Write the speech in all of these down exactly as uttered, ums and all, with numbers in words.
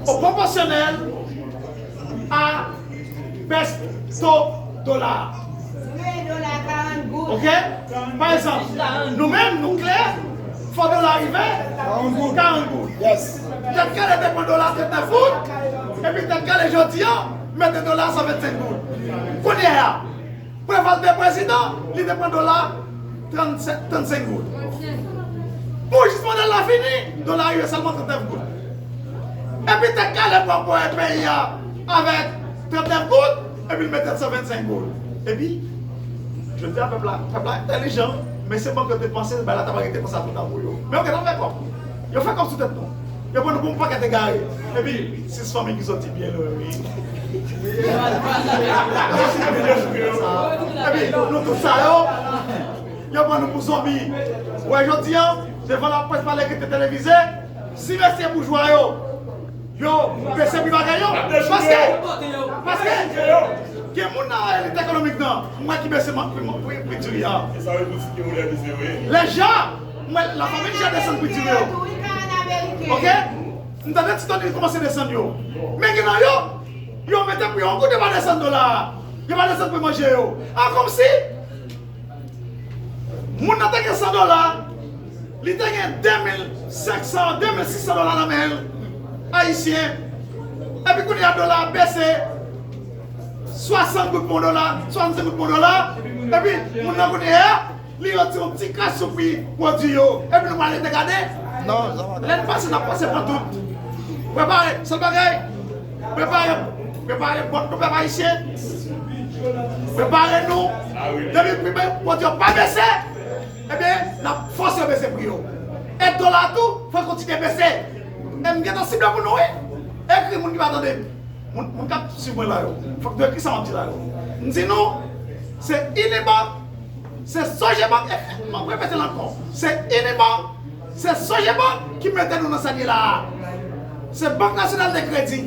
Pwopòsyonèl a bès to dola a. Ok? Pa egzanp, nou menm, nou klè, fò dola rive karant goud. Tèt kale te pran dola trannèf goud, epi tèt kale jodi an, mete dola san vennsenk goud. Kounye a, Preval te prezidan, li te pran dola trannsenk, trannsenk goud. Pou jis manda l la fini, dola rive sèlman trannèf goud. Epi tèt kale pran pwòpè peyi a avèk trannèf goud, epi l mete l san vennsenk goud. Epi, jodi a pèp la, pèp la entèlijan, men se bank yo te panse bagay la t ap rete konsa tout tan pou yo. Men yo gentan fè kòb. Yo fè kòb sou tèt nou. Yo pran nou pou yon pakèt egare. Epi, sis fanmi ki soti byen lwen, wi. Yo soti byen lwen, wi. Epi, nou tout sa yo, yo pran nou pou zonbi. Ou wè jodi an, devan laprès pale ki te televize, si mesye boujwa yo, yo bese pri bagay yo, paske, paske, gen moun nan elit ekonomik nan, m wè ki bese pri, pri, pri diri a. Lè jan, mwen, lafanmi Jean desann pri diri yo. Ok? M tande Ti Tony kòmanse desann yo. Men gen nan yo, yo mete pri yon goud, yo pa desann dola a. Yo pa desann pri manje yo. A kòmsi, moun nan te gen san dola, li te gen de mil senk san, de mil sis san dola nan men l, ayisyen. Epi kounye a dola a bese swasant goud pou yon dola, swasannsenk goud pou yon dola. Epi moun nan kounye a, li retire yon ti kras sou pri pwodui yo. Epi nou pral rete gade. Lè n pase, n ap pase pran tout. Prepare, sèl bagay, prepare, prepare bòt nou, pèp ayisyen. Prepare nou. Depi pri pwodui yo pa bese, ebyen, n ap fòse yo bese pri yo. E dola tou, fò l kontinye bese. E m gentan sible pou nou, wi. Ekri moun ki pa tande m. Moun, moun k ap swiv mwen la yo, fòk nou ekri sa m ap di la yo. M di nou, se Unibank, se Sogebank, e m ap repete l ankò. Se Unibank, se Sogebank ki mete nou nan sa n ye la a. Se Bank Nasyonal de Kredi,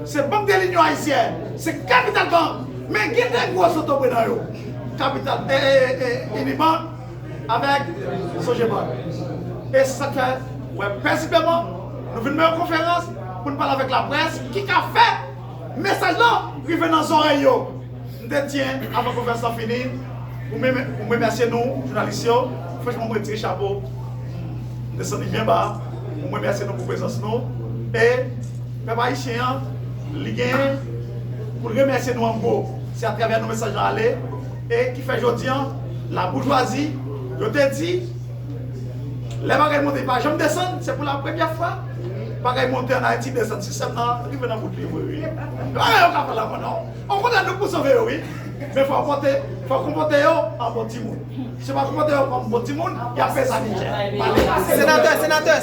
se Bank de Linyon Ayisyèn, se Kapital Bank, men gen de gwo zotobre nan yo. Kapital, e, e, e, Unibank, avèk Sogebank. E se sa k fè, w wè, pèsipleman, nou vin nan yon konferans pou n pale avèk laprès ki ka fè mesaj lan rive nan zòrèy yo. M te tyen, avan konferans lan fini, pou m, pou m remèsye nou, jounalis yo. Franchman, mwen retire chapo. M desann li byen ba. Pou m remèsye nou pou prezans nou. E pèp ayisyen an, li genyen pou l remèsye nou an gwo. Se atravè nou mesaj lan ale. E ki fè jodi an, laboujwazi, yo te di, lè bagay monte, li pa janm desann, se pou la premyè fwa, bagay monte ann Ayiti, desann sistèm nan, rive nan bout li vre, wi. E bagay yo ka fè la, non. Okontrè, nou pou sove yo, wi. Men fò w konpòte, fò w konpòte yo an bon timoun. Si w pa konpòte yo an bon timoun, y ap fè sa ki chè. Pale. Senatè, senatè,